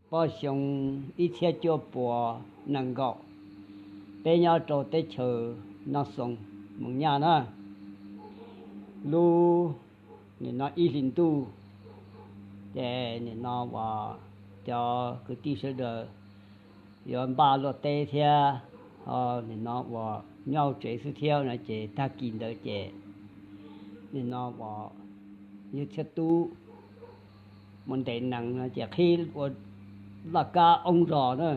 Puag xyoo ib txhiab cuaj puas nees nkaum, peb nyob rau teb chaws Noj Xoos, Moos Nyaj na, lub nim no ib hlis ntuj, ces nim no uas cov kwv tij sawv daws yuav npaj luaj teb thiab, ho nim no uas nyob hauv tsev xwb thiab no ces tag kis ntawd ces nim no uas yawg Txhiaj Tub mus ntes nees no ces qhib ua laj kab oob zos na,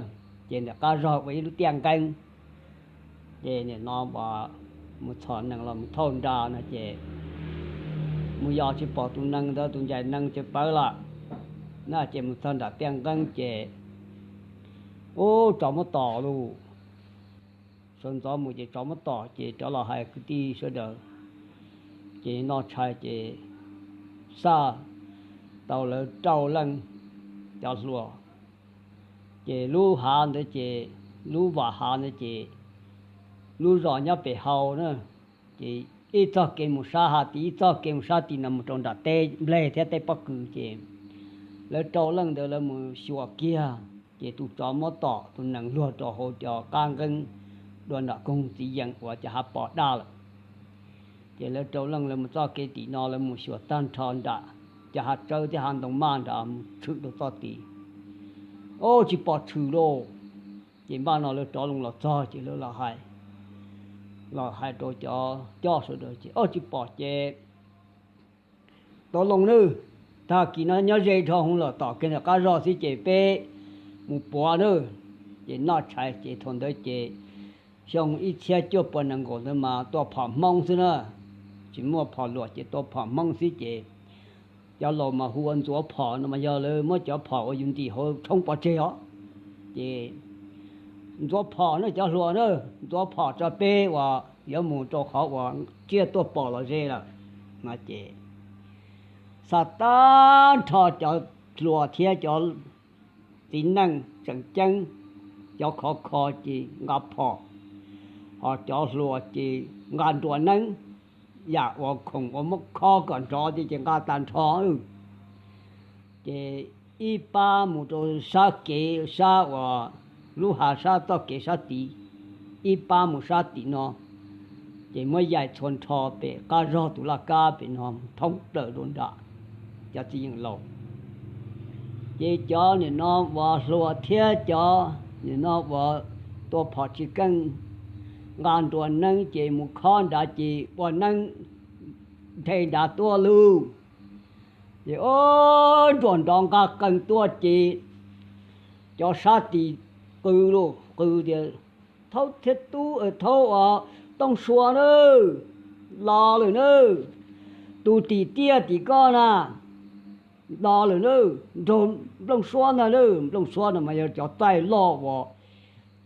ces ntawm qab zog ua ib lub tiaj nqeeb. Ces nim no uas mus txhom nees los mus thauj nra no ces mus yos tsis pom tus nees ntawd, tus ncaim nees ces pawv lawm na, ces mus txog nram tiaj nqeeb ces ub, tsov muab tom lauj. Sawv ntxov mus ces tsov muab tom ces rov los hais kwv tij sawv daws, ces noj tshais ces xaj tau lawv rau leej cov hluas. Ces lub hav ntawd ces, lub vam hav ntawd ces lub zos nyob pem hau na, ces ib txoj kev mus sab hav tid, ib txoj kev mus sab tim no mus rau nram teb nplej thiab teb pob kws ces lawv rau leej ntawd lawv mus xyuas kiag ces tus tsov muab tom tus nees luag rau hauv cov qab nqeeb dua nram koog txiv yees uas cov hav pos daj lawm. Ces lawv rau leej lawv mus txoj kev tim no lawv mus xyuas tag nrho nram cov hav tsawb thiab hav ntoo maj nrad mus tshwm rau txoj tid. Ub, tsis pom tshwm lauj. Ces npaj no lawv rov loo los txog ces lawv los hais, los hais rau cov coj sawv daws ces ub, tsis pom ces tau loo nawb. Tag kis no nyob ze dhau hauv lawm tom kiag ntawm qab zog xwb ces peb mus puav nawb. Ces noj tshais ces thaum ntawd ces xyoo ib txhiab cuaj puas nees nkaum ntawd mas tua phom Hmoob xwb na, tsis muaj phom luam ces tua phom Hmoob xwb ces cov laus mas hu ua ntxuav phom no mas yog lawv muab cov phom uas yus ntim hauv tshoob pov tseg os. Ces ntxuav phom na cov hluas na, ntxuav phom tso peb uas yuav mus rau qhov uas tsiaj tuaj pom los ze lawm no ces xa tag nrho cov hluas thiab cov txiv neej tseem ceeb, cov khov kho ces nqa phom, ho cov hluas ces nqa nruas neeb, yam uas khoom uas muab khob kom nrov ces nqa tag nrho. Ces ib pab mus rau sab kev sab uas lub hav sab txoj kev sab tid, ib pab mus sab tim no, ces muab yaim txhua nrho pem qab zog tus laj kab pem no thoob plaws rau nram cov txiv yeem laus. Ces cov nim no uas hluas thiab cov nim no uas tua phom tsis keej nqa nruas neeb ces mus khob nrad ces ua neeb nthe nrad tuaj lauj. Ces ub, nruas nrov nqa qees tuaj ces cov sab tim qw lauj, qw tias, Thaub Txhiaj Tub, Thaub Tooj Sua nawb, los lawm nawb. Tus tim tiaj tim koj na, los lawm nawb, nraug Nplooj Suab ntag nawb. Nplooj Suab no mas yog cov txaij loj uas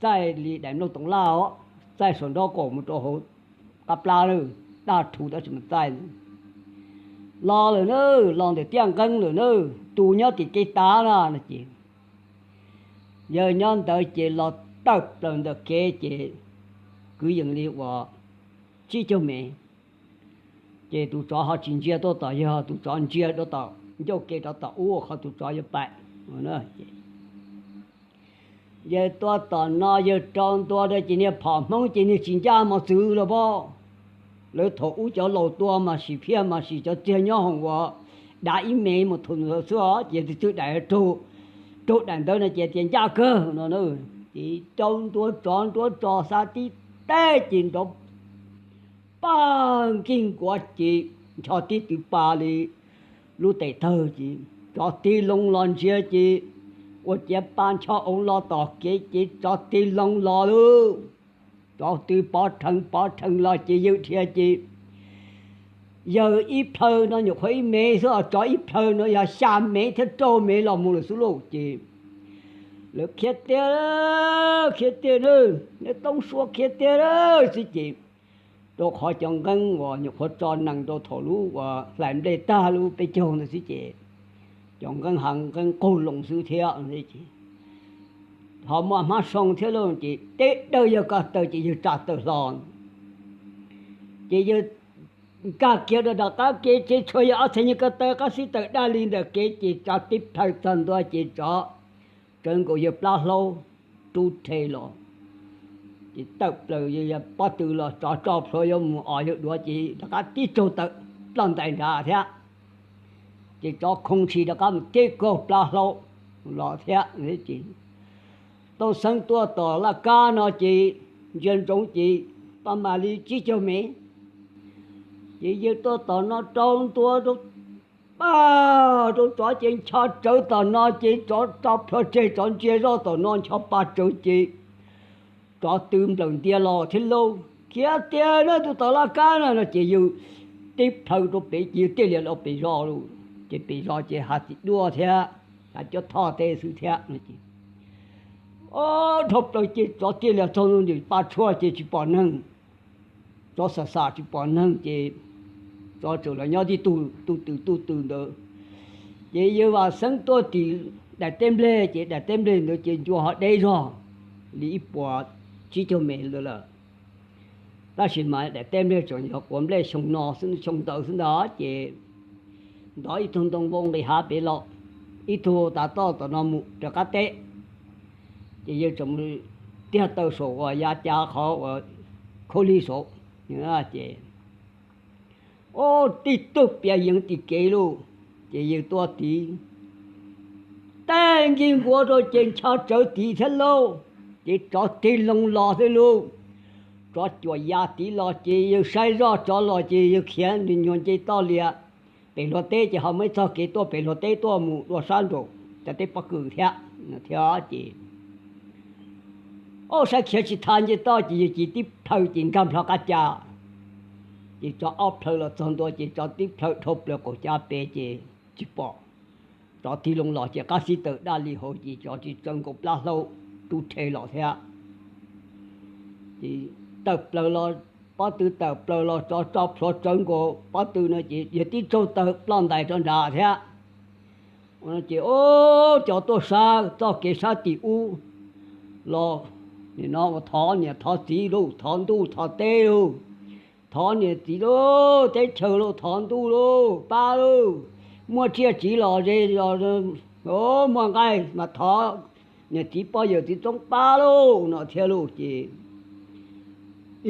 txaij li daim nplooj toov laj os, txaij saum nraub qaum mus rau hauv qab plab lawm, daj rhuv tab sis mas txaij. Los lawm nawb, los ntawm tiaj nqeeb lawm nawb, tus nyob tim kev tav na no ces yawg nyob ntawd ces los tawm plaws ntawm kev ces kwv yees li uas tsib caug mev. Ces tus tsov ho tsis ntsia tuaj tom yawg, tus tsov ntsia rau tom ncauj ke rov tom ub qhov tus tsov yuav pais. Yawg tuaj tom no yawg rau ntua rau ces niag phom Hmoob ces niag tsis ncaj mos txwv los pab. Lawv thaum ub cov laus tua mas sim phiaj mas sim cov txiag nyob hoom uas dav ib mev mus thum xwb os, ces twb twb daim raug, raug daim ntawd no ces tias ncaj kawg no na. Ces rau ntua tsov nruab tso xa tib teg ces nrov pag nkig nkuav ces ncho tib tw pa li lub tes tawg ces tsov tig loo los ntsia ces ua ciav pa ncho oob los tom kev ces tsov tig loo los lauj. Tsov twb pov rhees pov rhees los ces yawg dhia ces yawg ib plhaw no nyuam qhuav ib mev xwb os, tsov ib plhaw no yog xya mev thiab rau mev los mus lawm xwb lauj. Ces lawv khiav tiag, khiav tiag na, neb Tooj Sua khiav tiag xwb ces rau qhov cov nqeeb uas nyuam qhuav tso nees rau thaum lub uas hlais nplej tag lub peb caug ntawd xwb ces cov nqeeb hav nqeeb qaug loo xwb thiab. Ho muaj hmab soo thiab lauj ces teb dawj yawg ko taw ces yawg tsa tawm hlo. Ces yawg nkag kiag rau nram qab kev ces tshuav yawg ob txhais nyuag ko taw qab xib tawm daj li ntawm kev ces tsov tib plhaw txog ntua ces tsov tsawv nkaus yawg plab hlaub rub rhe los, ces tawm plaws yawg pob tw los tsov tso plhuav yuav mus os yawg duav ces rov qab tib tsaug tawm ploj ntais nrad thiab. Ces tsov khoo ntshis rov qab mus tib kaug plab hlaub los thiab. Ces Tooj Xeeb tuaj tom laj kab no ces ntsia ntsoov ces paj mam li tsib caug mev. Ces yawg tuaj tom no rau ntua rau paj rau tsov ces ncho tsawv tom no ces tsov tso plhuav tseg, tsov ntsia zoj tom no ncho pa tsawv ces tsov tw nplawm ntia los thiab lauj. Khiav tiag na, tus tom laj kab na no ces yawg tib plhaw rau pem ces yawg thiaj li los pem zos lauj. Ces pem zos ces hav txiv duaj thiab hav cuab thoj tej xwb thiab no ces, o, dhau plaws ces tsov thiaj li txog ntua ntawm pa tshuaj ces tsis pom neeg. Tsov xam xam tsis pom neeg ces tsov txawm los nyob tib tug tub tw tub tw ntawd. Ces yawg Vam Xeeb tuaj tim daim teb nplej ces daim teb nplej ntawd ces ncua ho deb zog li ib puas tsib caug mev ntawd lawm. Tab sis mas daim teb nplej tseem yog quav nplej xyoo no xwb, xyoo ntawd xwb ntag ces ntov ib tug ntoo vau nqis hav pem los, ib tug tav toj tom no mus rov qab teb. Ces yawg tseem tiag taw saum uas ya cas qhov uas khaub lig saud, ces, o, tib tug piav yeev tim kev lauj. Ces yawg tuaj tid, tag nkig nkuav rau ces ncho tsawv tid thiab lauj. Ces tsov tig loo los thiab lauj. Tsov cuam ya tid los ces yawg saib zoj tsov los ces yawg khiav nws nyuag nce toj lias pem hluav teb ces ho muaj ib txoj kev tuaj pem hluav teb tuaj mus dua sab nraum cov teb pob kws thiab, thiab ces, o, saib khiav tsis tau nce toj ces yawg cia tib plhaw ces nkag nplho qab ca. Ces tsov ob plhaw los txog ntua ces tsov tib plhaw dhau plaws qaum ca pem ces tsis pom. Tsov tig loo los ces qab xib taws daj li hauv ces tsov tsis tsawv nkaus plab hlaub rub rhe los thiab. Ces tawm plaws los, pob tw tawm plaws los tsov tso plhuav tsawv nkaus pob tw no ces yawg tib tsaug taw ploj ntais rau nrad thiab. Ces, o, cov tuaj sab txoj kev sab tim ub los, nim no ua thov niam thov txiv lauj, thov ntuj thov teb lauj, thov niam txiv lauj, teb chaws lauj, thov ntuj lauj, pab lauj, muaj tsiaj txiv los ze, muaj nqaij mas thov niam txiv pog yawm txiv txoob pab lauj no thiab lauj. Ces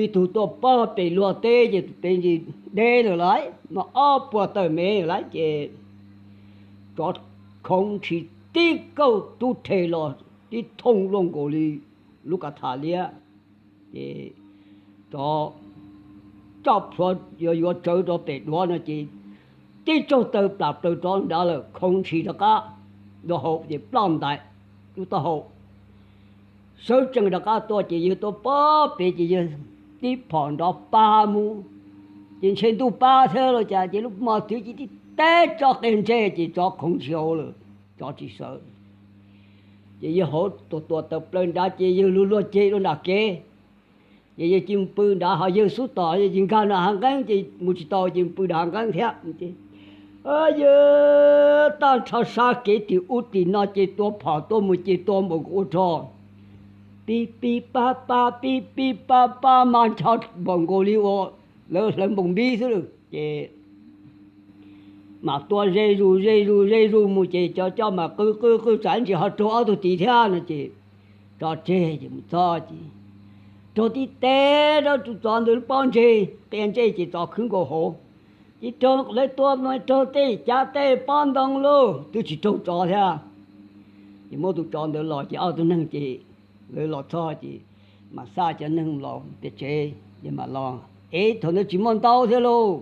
ib tug tuaj pog pem hluav teb ces tus pem ntsis deb lawm lauj, mas ob puas tawm mev lawm ces tsov khoov ntshis tib kaug tub rhe los tib thooj luaj nkaus li lub kav tham liab. Ces tsov tso plhuav yuav yuav tsawv rau pem duav no ces tib tsaug taw plam plaws rov nrad lawm, khoov ntshis rov qab rau hauv ces ploj ntais lub taub hau. Sawv tsees rov qab tuaj ces yawg tuaj pog pem ces yawg tib phom nrov pa mus, ces ntshe ntuj pab thiab los cas ces lub hmo twg ces tib teb tsov qias ntsej ces tsov khoov ntshis hauv lawm, tsov tsis sawv. Ces yawg hauv tuam tuam tawm plaws nrad ces yawg luag luag ceg rau nram kev. Ces yawg cia li pw nrad ho yawg xub tom yawg cia li nkag nram hav nqeeb ces mus tsis tau ces pw nram hav nqeeb thiab. Yawg tag nrho sab kev tim ub tim no ces tua phom tuaj mus ces tua npaum nkaus ua rog, pib pib pab pab pib pib pab pab mas ncho npaum nkaus li ua lawv hlawv npoos npib xwb lawm ces mam tua ze zus ze zus ze zus mus ces cov coj mas qw qw qw tsam ntsis ho raug ob tug tid thiab no ces tso tseg ces mus txog ces raug tib teb rau tus tsov ntawd lub pob ntseg qias ntsej ces tsov khwb nkaus hauv. Ces raug lawv tua mas raug tej cav tej pob ntoo lauj, twb tsis raug tsov thiab. Ces muab tus tsov ntawd los ces ob tug neeg ces lawv los txog ces mam xa cov neeg los pem tsev ces mam los, es thaum ntawd tsis muaj ntaub thiab lauj.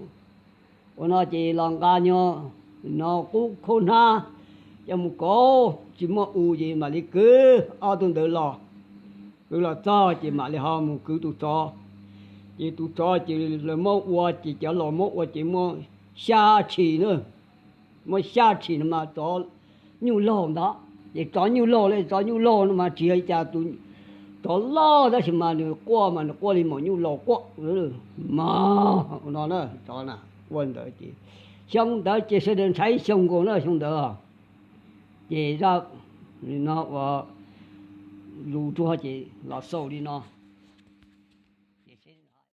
Ua no ces los nqa nyuag no qub khaub hnab coj mus kauv tsis muaj u ces mam li kwv ob tug ntawd los. Kwv los txog ces mam li ho mus kwv tus tsov. Ces tus tsov ces lawv muab ua ces cov los muab ua ces muaj xya tshim na, muaj xya tshim no mas tsov nyuj laug ntag. Ces tsov nyuj laug li, tsov nyuj laug no mas tsis yog li cas, tus tsov loj tab sis mas nws quaj mas nws quaj li maum nyuj laus quaj mas no na, tsov na quaj ntawd ces xyoo ntawd ces sawv daws ntshai xyoo nkaus na xyoo ntawd. Ces zaj no ua lus ruag ces los xaus li no.